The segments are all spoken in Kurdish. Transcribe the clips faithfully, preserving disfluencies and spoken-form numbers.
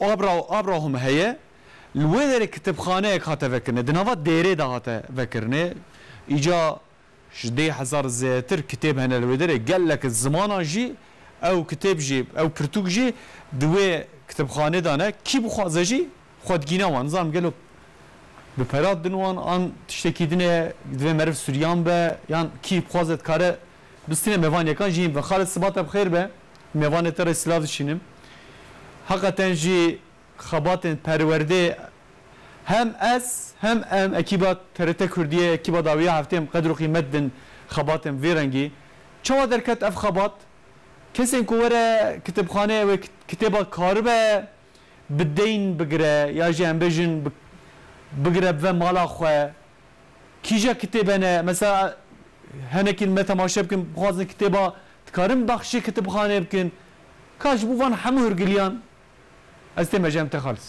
Abra, Abraham heye, li wê derê kitêbxaneyek hate vekirinê, di nava dêrê de hate vekirinê. Îca ji deh hezar zêdetir kitêb hene li wê derê, gelek zimanan jî ew kitêb jî, ew pirtûk jî di wê kitêbxanê de ne. Kî bixwaze jî xwe digîne wan. Nizanim gelo bi pera din wan an tiştekî din e, divê meriv Suryan be, yan kî bixwaze dikare bistîne. Mêvan yekan jî hîn bin. Xalid, sibata bi xêr be. Mêvanê te re silav dişînim. Heqeten jî xebatên perwerdê hem ez hem em ekîba T R T Kurdiyê, ekîba dawiya heftê em qedr û qîmet din xebatên vî rengî. Çawa derket ev xebat? Kesên ku were kitêbxaneyê wê kit-, kitêba karibe bi deyn bigire ya jî em bêjin bi-, bigire bive mala xwe. Kîja kitêb hene? Mesela henekî me temaşe bikin, bixwazin kitêba dikarin baxşê kitêbxanê bikin. Ka ji bo van hemû hûrgiliyan ez tê mecem te xalis.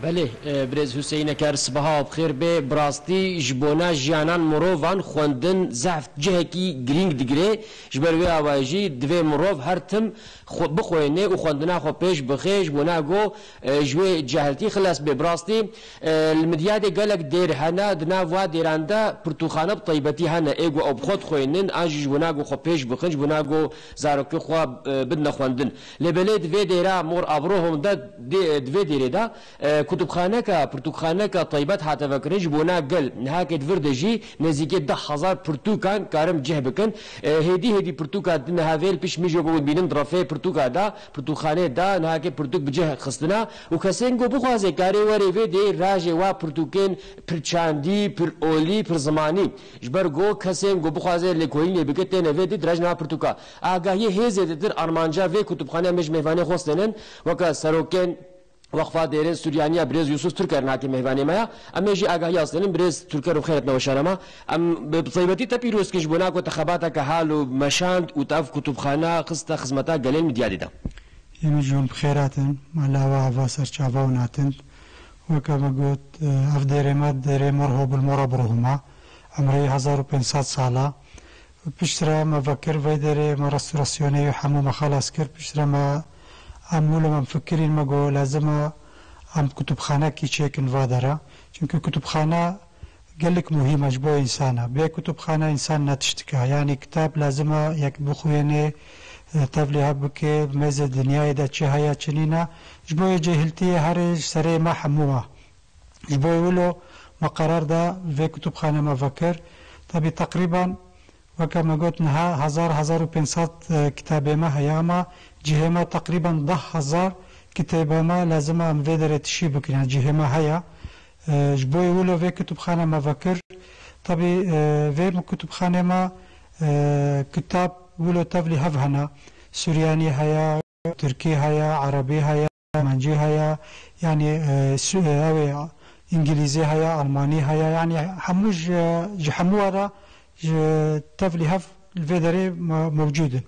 Belê, e, birêz Huseyîn Eker, sibaha we bi xêr bê. Bi rastî ji bona jiyanan mirovan xwendin zehf cihekî girîng digire. Ji ber wê awayî jî divê mirov her tim xwe bixwêne û xwendina xwe pêş bixe, ji bona go, e, ji wê cehiltî xilas bê. Bi rastî, e, li Midyadê gelek dêr hene, di nav wa dêran de pirtûkxane bi taybetî hene, ê go ew bi xwe dixwênin, an jî ji bona go xwe pêş bixin, ji bona go zarokê xwe, e, bidine xwendin. Lê belê di vê dêra Mor Abraham de, dê-, di vê dêrê de, e, kutubxaneka, pirtûkxaneka taybet hate vekirin ji bona gel. Niha ke di vir de jî nêzîkê deh hezar pirtûkan karin cih bikin. E, hêdî hêdî pirtûka di niha vê li pişt min jî wekî bînin di refê pirtûka de, pirtûkxanê de, niha ke pirtûk bi cih xistina û kesên ku bixwaze karê were vê dê rajê wa pirtûkên pir çandî, pir olî, pir zimanî. Ji ber ku kesên ku bixwaze lêkolînê bike têne vê dê dirajna pirtûka. Agahiyê hê zêdetir armanca vê kutubxanê em ê ji mêvanê xwe stênin, weke serokên Weqfa Dêrên Suryaniya birêz Yusuf Türker nake mêvanê me ya. Em ê jî agahiyê astênin, birêz Türker û xêret newe şerema. Em bi taybetî te pîroz kin ji bona ku te xebateke hal û meşand û te ev kutubxana xiste xizmeta gelên Midyadê de. Em jî hûn bi xêr hatin, me lawa ava serçava hûn hatin. Weke me got, ev dêrê me, dêrê Mor Hobil Mor Abraham a. Emrê hezar û pênc sed sala. Piştre me vekir vê derê me restorasyonê hemû me xelas kir. Piştre me em wilo em fikirîn me got lazim e em kutubxanekî çêkin va dera. Çünkü kutubxane gelek muhîm e ji bo însana. Bê kutubxane însan ne tiştik e. Yanî kitab lazim e yek bixwêne, e, tevlî hev bike, mêzê dinyayê de çi heye çi nîne. Ji bo yê cehiltiyê herê ji serê me hemû e. Ji bo wilo me qerar da vê kutubxane me vekir. Tabî teqrîben weke me got niha hezar, hezar û pênc sed, e, kitabê me heye, ama cihê me teqrîben deh hezar kitêbê me lazim e em vê derê tişî bikin. Yani cihê me heye. E, ji bo wilo vê kutubxane me vekir. Tabî, e, vê kutubxanê me, e, kitab wilo tevlî hev hene. Suryanî heye, Tirkî heye, Erebî heye, Almancî heye, yanî, e, Sü-, e, ew ê, Îngilîzî heye, Almanî heye, yanî hemû ji, ji hemû re ji tevlî hev li vê derê me-, mewcûd in.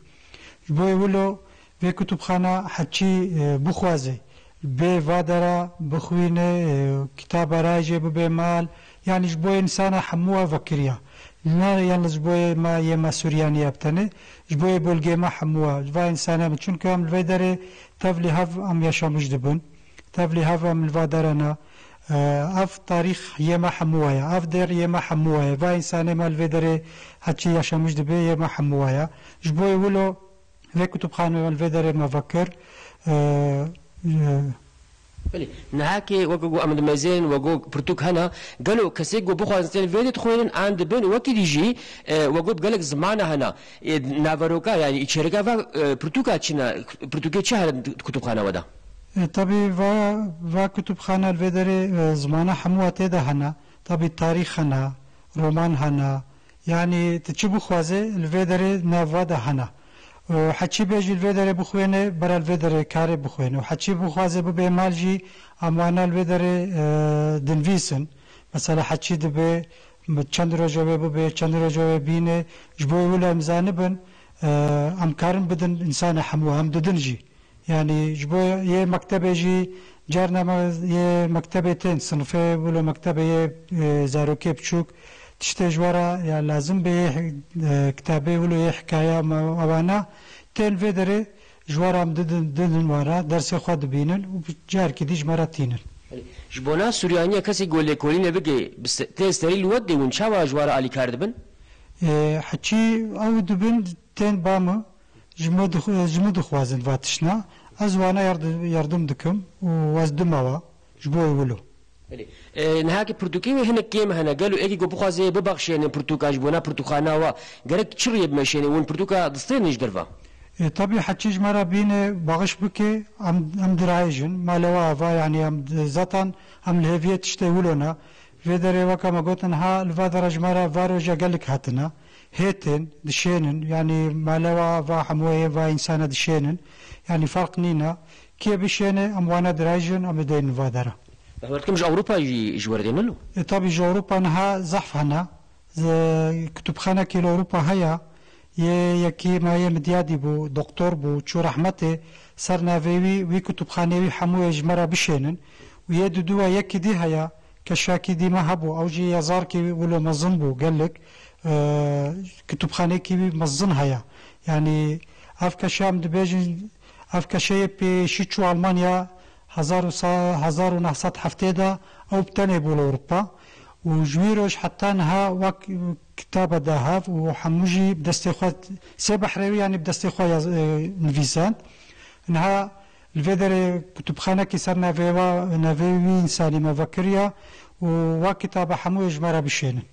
Ji bo wilo vê kutubxana heçî, e, bixwaze bê va dera bixwîne, e, kitaba rayê jê bibe mal, yanî ji bo însana hemû ev vekiriya. Ne yalnız ji bo yê me, yê me Suryaniye bi tenê, ji bo yê bölgeyê me hemû e. Va însana min. Çunke em li vê derê tevlî hev em yaşamış dibin. Tevlî hev em li va dera ne. E, ev tarîx yê me hemû ye. Ev der yê me hemû ye. Va însanê me li vê derê heçî yaşamiş dibe yê me hemû ye. Ji bo yê wilo vê kutubxanê me li vê derê me vekir. E, e, Belê. Niha ke weke ku em dimezên, weke ku pirtûk hene, gelo kesê ku bixwazin tên vê dê dixwînin an dibin, wekî dî jî, e, weke ku bi gelek zimana hene, e, naveroka, yanî içerika va, e, pirtûka çi ne, pirtûkê çi hene di kutubxana we de? E, tabî va, va kutubxana li vê derê, e, zimana hemû tê de hene. Tabî tarîx hene, roman hene, Yanî tu çi bixwazê li vê derê nav va de hene. Û heçî bê jî li vê derê bixwêne, bera li vê derê karê bixwêne. Û heçî bixwazê bibe mal jî em wana li vê derê, e, dinvîsin. Mesela heçî dibe çend roja wê bibe, çend roja wê bîne. Ji bo wilo em zanibin, e, em karin bidin însanê hemû, em didin jî. Yanî ji bo yê mektebê jî carna me yê mektebê tên, sinifê wilo mektebê yê, e, zarokê biçûk, tiştê ji we re ya lazim bê yê, e, kitabê wilo yê hikaya me ewana Tên vê derê ji we re em didin, didin we re, dersê xwe dibînin û carekî dî ji me re tînin. Belê. Ji bona Suryaniya kesê ku lêkolînê bike, bi se-, tê serî li we dê hûn çawa ji we re alîkar dibin? Ê, heçî ew dibin tên ba min, ji min dix-, ji min dixwazin va tiştna. Ez wana yardım, yardım dikim û ez dima wa. Ji bo wilo. Belê. E, niha ki pirtûkê wê hinek kêm hene. Gelo êkî ku bixwaze bibexşêne pirtûka ji bona pirtûkxana wa, gerek çi rûyê bimeşêne? Hûn pirtûka distênin ji derva? E, tabî heçî ji me re bîne, baxiş bike, em, em dirahêjin. Malewa ava, yanî em d-, zaten em li hêviyê tiştê wilo ne. Vê derê weke me got, niha li va dera ji me re va roja gelek hatine. Hê tên, dişênin, yanî malewa va hemû hê va însana dişênin. Yanî ferq nîne. Kê bişêne, em wana dirayjin, em ê deynin va dera. Bawer dikim ji Ewropa jî ji we re têne lo? E, tabî ji Ewropa niha zehf hene. Z-, kutubxanekî li Ewropa heye. Yê yekî me yê Midyadî bû, doktor bû, çû rehmetê, ser navê wî, wî kutubxanê wî hemû ê ji me re bişênin. Û yê duduwa yekî dî heye, keşakî dî me hebû, ew jî yazarkî wilo mezin bû gelek. E, kutubxanekî wî mezin heye. Yanî ev keşa em dibêjin, ev keşeyê pêşî çû Almanya hezar û sa-, hezar û neh sed heftê de, ew bi tenê bû li Ewropa. Û ji wî roj heta niha wek kitaba da hev û hemû jî bi destê xwe, sê behrê wî, yanî bi destê xwe yaz-, e, nivîsand. Niha li vê derê kutubxanekî ser navê wa, navê wî însanî me vekiriya û wa kitaba hemû ê ji me re bişênin.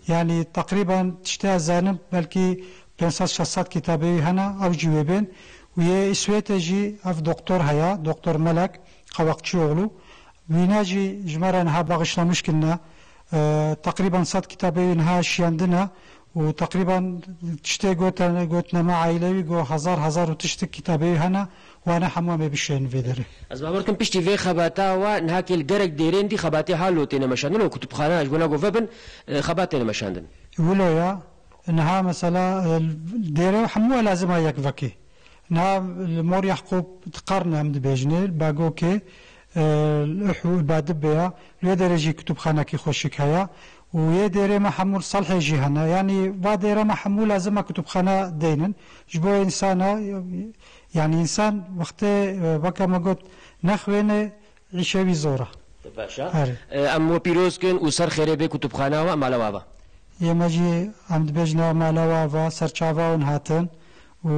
Yanî teqrîben tiştê ez zanim belkî pênc sed şeş sed kitabê wî hene, ew jî wê bên. Û yê Îswêtê jî ev doktor heye, doktor Melek Qewaqçîoglu. Wîna jî ji me re niha baxişlamiş kirine. E, teqrîben sed kitabê wî niha şiyandine û teqrîben tiştê gote-, gotine me aîlewî got hezar, hezar û tiştik kitabê wî hene, wane hemû em ê bişên vê derê. Ez bawer dikim piştî vê xebata we niha kê li gelek dêrên dî xebatê halo têne meşandin û kutubxana ji bona ku vebin, e, xebat têne meşandin. Wilo ya, niha mesela, e, dêrê hemû lazim a yek vekê. Niha li Mor Yaqûb di Qerne em dibêjinê, li Bagokê, e, li Uhu, li Badibê ya, li wê derê jî kutubxanekî xweşik heye. Û yê dêrê me hemû li Selhê jî hene. Yanî va dêrê me hemû lazim e kutubxane deynin. Ji bo însana, yanî însan wextê, e, weke me got, nexwêne, îşê wî zor e. Baş e. Erê. E, em we pîroz kin û ser xêrê bê kutubxana we, mala we ava. Yê me jî em dibêjin ew mala we ava, serçava hûn hatin û,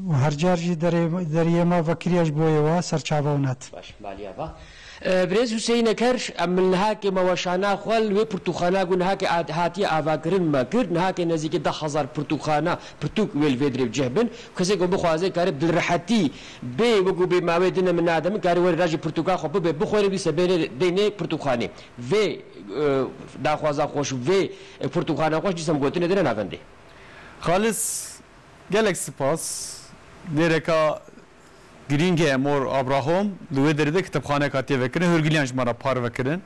û her car jî derê, deriyê me vekiriye ji bo yê we, serçava hûn hat. Baş, maliya va. E, Birêz Huseyîn Eker, em li nihakê me weşana xwe li wê pirtûxana ku nihakê ad-, hatiye avakirin me kir, nihakê nêzîkî deh hezar pirtûxana, pirtûk wê li vê dirê bi cih bin. Kesê ku bixwaze kare bi rehetî bê, wekû bê mawê dine min nade min, kare were rajî pirtûka xwe bibe, bixwêne, dîse bêne deynê pirtûkxanê. Vê, e, daxwaza xwe ji vê, e, pirtûkxana xwe ji dîsa em gotinê dine navendê. Xalis, gelek spas. Dêreka girîng e Mor Abrahom. Di wê derê de kitêbxaneka tê vekirin, hûrgiliyan ji me re parve kirin.